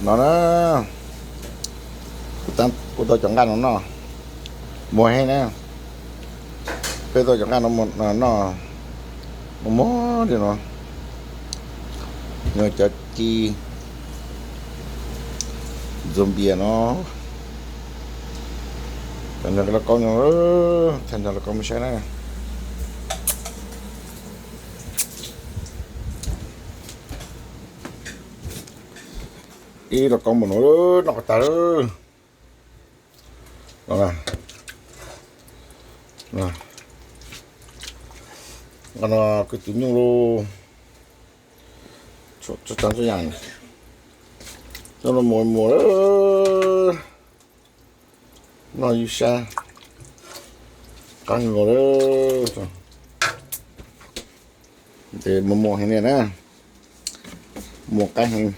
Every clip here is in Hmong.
No na, kuv tau cov nqaij no noj, muag heev na. Peb tau cov nqaij no noj, muag muag li no. Yog cov ci ntxuag npias no. Cov nrog lauj kaub no, thaij nrog lauj kaub mus saib na. Ib lauj kaub mus no, noj qab tag lawm. Qhov no kwv tw nyuj lauj. Tsob tsob yam, coj los muag muag lawm. Noj ib sab, qab nkaus lawm. Ces muag muag heev li na, muag qab heev.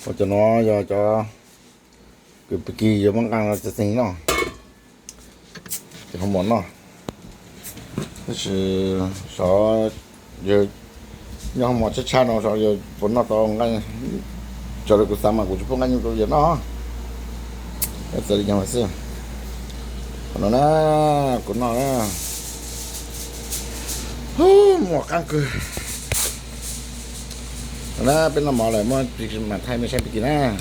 Ua cov no yog cov kws pig kig yuav muab nqaj no txeeg txeeg noj, ces ho muaj noj. Tab sis xyov yog nyob hoo mos tshab tshab no xyov yog puas noj tau nqaj. Tso rau kuv xav mas kuv tsis pub nqaj nyuj rau yawg noj. Txawm li cas xwb, qhov no na, kuv noj na, muaj qaab kawg. Na peb noj mov lawm, muab mam thaij mej saib pig kig na.